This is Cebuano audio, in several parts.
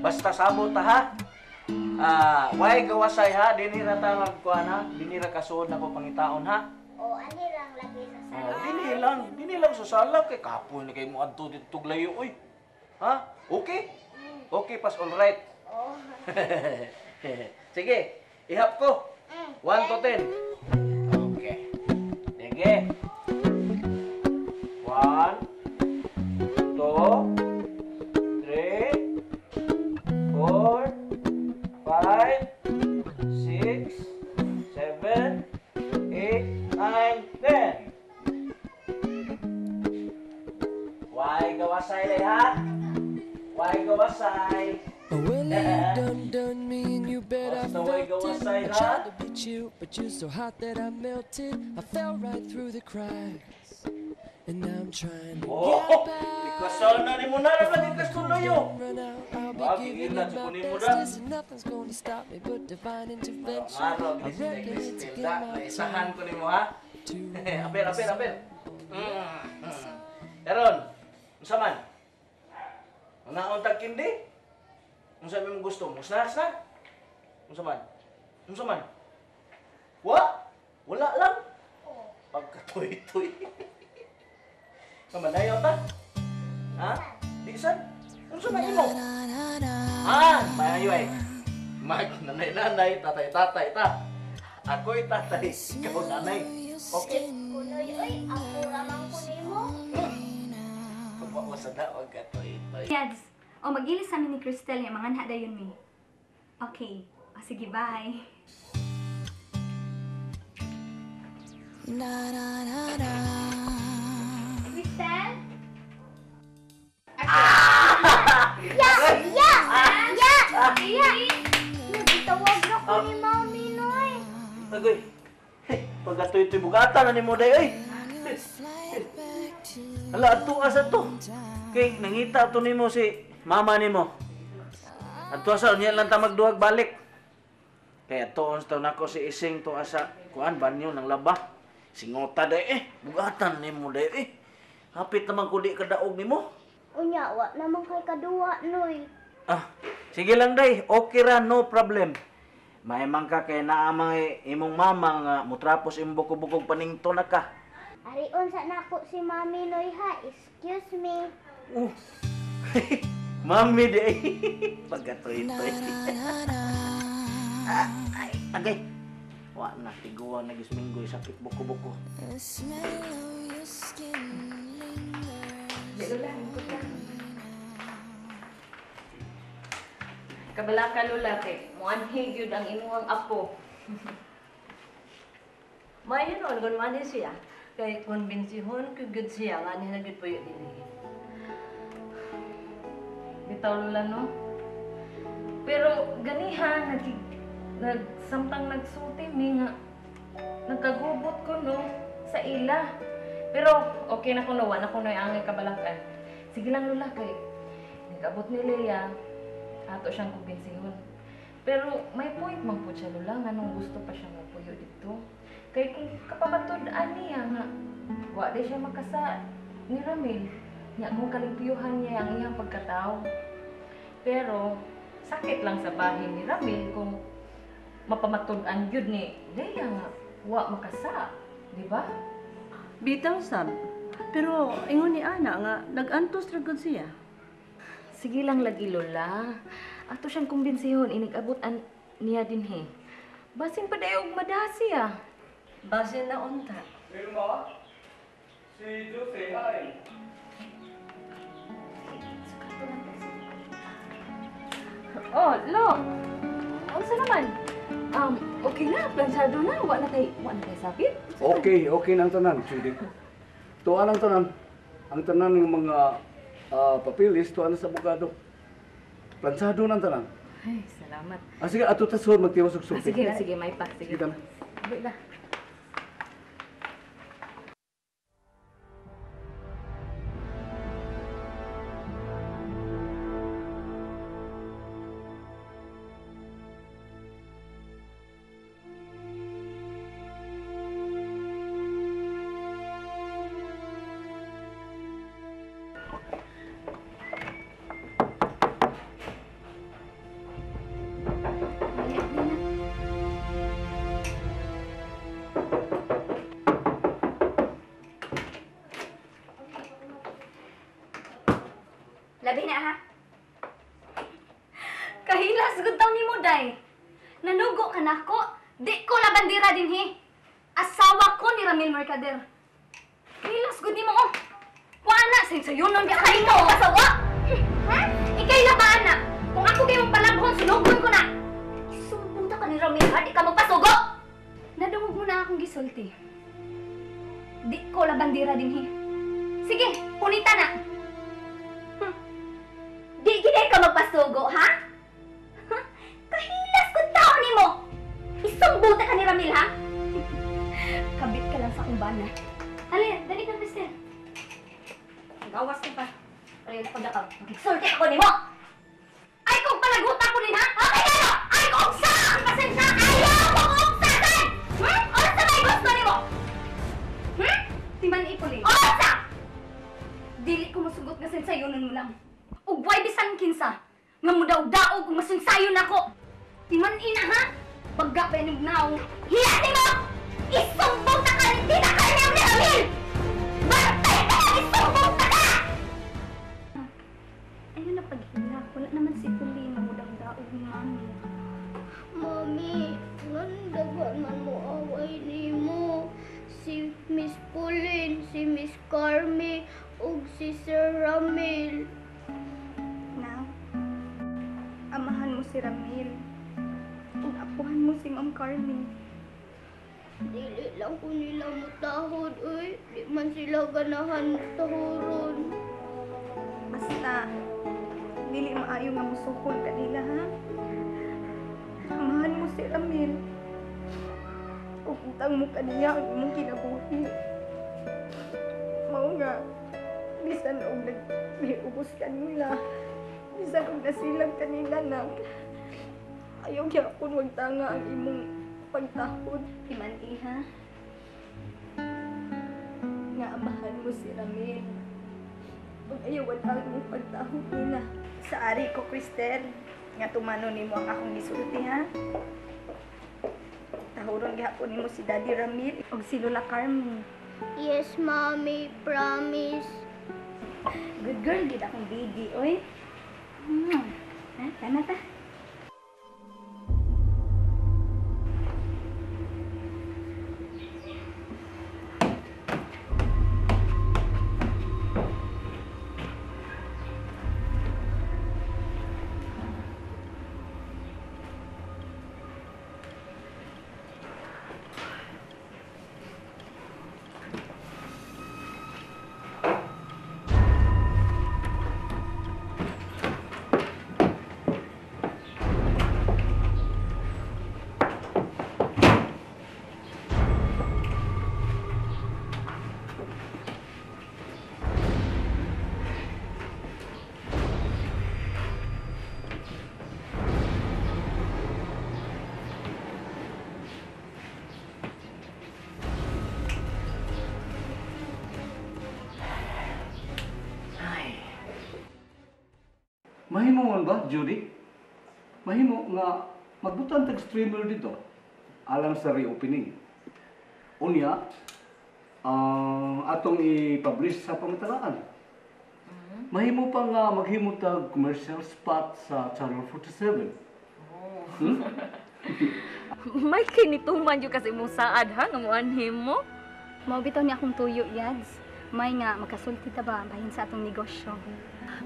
Basta sabot ta ha. Way gawasay ha, dinhi ra ta magkuan ha. Dinhi ra kasuod nako pangitaon ha. O ani lang lagi sa sala. Oh, dinhi lang sa sala kay kapoy na kay mo adto didto layo oy. Ha? Okay? Okay, pas all right. Oh. Sige, ihap ko. 1 to 10. Okay. Sige. 1, 2, 3, 4, 5, 6, 7, 8, 9, 10. Why gawasay day ha? Why gawasay? Well, you done done me and you bet I Basta way felt it. gawasay I ha? tried to be chill, but you're so hot that I melted. I fell right through the cracks, and now I'm trying to Oh, get back. Ikasal na ni mo na lagi kasuloyo. Run out, I'll be Wag, giving ilan it my sa kunin mo best. na. There's nothing's gonna stop me but divine intervention. Araw, I reckon it's Cristel, again da, my naisahan turn ko ni mo ha. to Apel, apel, apel. Karon, unsa man? Ungaon tag kindi? Unsa imong gusto? Mo snacks na? Unsa man? Unsa man? Wa? Wala lang. Pagkatuy-tuy. Kamanayaw ta? Ha? Di sad? Unsa man imo? Ah, mayo ay. Mag nanay-nanay, tatay-tatay ta. Ako'y tatay, ikaw nanay. Okay? Kunoy oy, ako ramang ko nimo. Kumawa sa daog katoy-toy. Yads, o mag-ilis sa amin ni Cristel yung mga dayon mi. Okay. O sige, bye. Cristel? Ya! Ya! Ya! Ya! Nagitawag na ko ni Mami noy. Agoy. Hey, pagkatoy-toy bugata na ni mo day oy. Hala, adto asa to. Kay nangita to nimo si mama nimo. Adto asa unya lang ta magduhag balik. Kay adto ons taw nako si Ising to asa kuan banyo nang laba. Singota day eh, bugatan nimo day eh. Hapit naman ko di kadaog nimo. Unya wa naman kay kaduwa noy. Ah, sige lang day, okay ra, no problem. Maimang ka kay naa mga imong mama nga mutrapos imong bukog-bukog paningto na ka. Arion sa nako si Mami noy ha. Excuse me. Oh. Mami di ay. Pagkatoy-toy. Ay, agay. Wa na tiguan na gisminggoy sakit buko-buko. Kabalaka lula kay muanhi gyud ang imuhang apo. Maayo noon kung manhi siya. Kay konbensihon ko gyud siya nga anhi na gyud puyo dinhi. Bitaw lula no. Pero ganiha nagsamtang nagsulti mi nga nagkagubot ko no sa ila. Pero okay na ko no, wa na ko noy angay kabalakan. Sige lang lula kay nag-abot ni Lea ato siyang kumbensihon. Pero may point man po siya lula nganong gusto pa siya magpuyo dito. Kay kung kapamatud-an niya nga wa di siya makasa ni Ramil, nya kung kalimpyuhan niya ang iyang pagkatao. Pero sakit lang sa bahin ni Ramil kung mapamatud-an gyud ni Lea nga wa makasa, di ba? Bitaw sab. Pero ingon ni ana nga nag-antos ra gud siya. Sige lang lagi lola. Ato siyang kumbensihon inig-abot an niya dinhi. Basin pa dayo og madasi ah. Basin na unta. Wilma, si Jose, hi. Oh, lo. Unsa naman? Okay na, plansado na, wa na kay sapit. Okay, okay na ang tanan, Judy. Tuan ang tanan. Ang tanan ng mga papilis, tuan na sa abogado. Plansado na ang tanan. Ay, salamat. Ah, sige, ato ta suod magtiwas og sulti. Sige, sige, may pa. Sige. Sige, tama. Wait lang. Labi na ha. Kahilas gud taw nimo day. Nanugo ka nako. Di ko la bandera dinhi. Asawa ko ni Ramil Mercader. Kahilas gud nimo oh. Wa na sayunon di ka nimo asawa. Ha? Ikay la ba ana? Kung ako kay mong palabhon sunugon ko na. Isumbong ta ka ni Ramil ha, di ka magpasugo. Nadungog mo na akong gisulti. Di ko la bandera dinhi. Sige, punita na. Di gid ka magpasugo, ha? Kahilas ko tao nimo. Isumbong ta ka ni Ramil, ha? Kabit ka lang sa akong bana. Ali, dali ka, Cristel. Gawas ka pa. Ayaw na pagdakaw. Magsulti ako nimo. Ay, kung palaguta ko din, ha? Okay, gano! Ay, kung sa! Ang pasensya! Ayaw kong uksasan! Hmm? Unsa may gusto nimo? Hmm? Timan ipuli. Unsa! Dili ko masugot nga sensayonon mo lang. Ugway bisan kinsa. Nga mo daog-daog kung masunsayon ako. Timan ina, ha? Bagga pa yung naong. Hiya nimo! Isumbong ta ka! Hindi na ka niyang ni Ramil! Bantay ka lang! Isumbong ta ka! Ayun na paghilak. Wala naman si Pauline na mudang-daog ni Mami. Mami, ngandagan man mo away nimo. Si Miss Pauline, si Miss Carmi, ug si Sir Ramil. Now, amahan mo si Ramil. Ug apuhan mo si Ma'am Carmi. Dili lang ko nila mutahod, uy. Di man sila ganahan tahuron. Basta, dili maayo nga musukol kanila, ha? Amahan mo si Ramil. Ug utang mo kaniya ang imong kinabuhi. Mao nga, bisan og nagbiubos kanila, bisan og nasilag kanila na, ayaw gyapon wag tanga ang imong pagtahod. Timan-i, ha? Nga amahan mo si Ramil. Ug ayaw ang imong pagtahod nila. Sa ari ko, Cristel, nga tumano nimo ang akong gisulti, ha? Tahuron gihapon nimo si Daddy Ramil ug si Lola Carmen. Yes, Mami, promise. Good girl, gid akong baby, oy. Ha, tama ta. Mahimo man ba, Judy? Mahimo nga magbutan tag streamer dito alang sa reopening. Unya, atong i-publish sa pamataraan. Mahimo pa nga maghimo tag commercial spot sa Channel 47. Oh. Hmm? May kinituman yun kasi mong saad ha, nga muanhim mo. Mao bitaw ni akong tuyo, Yads. May nga magkasulti ta ba bahin sa atong negosyo.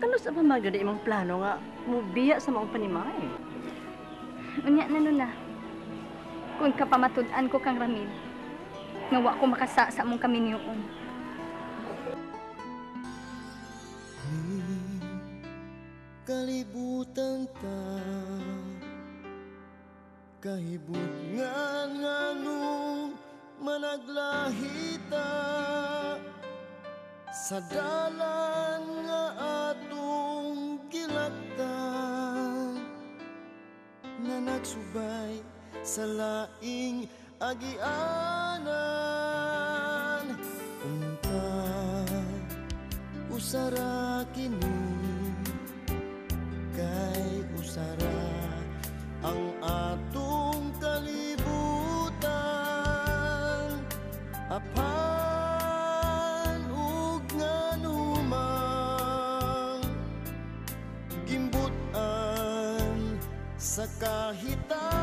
Kano sa pamagod imong plano nga mubiya sa maong panimay? Unya na Lola. Kung kapamatud-an ko kang Ramil, nga wa ko makasa sa among kaminyoon. Kalibutan ta kahibutngan nganong managlahita sa dalan nga atong gilaktan na nagsubay sa laing agianan. Unta usara kini kay usara ang atong kalibutan. Apan ug nganumang Sa kahitapon.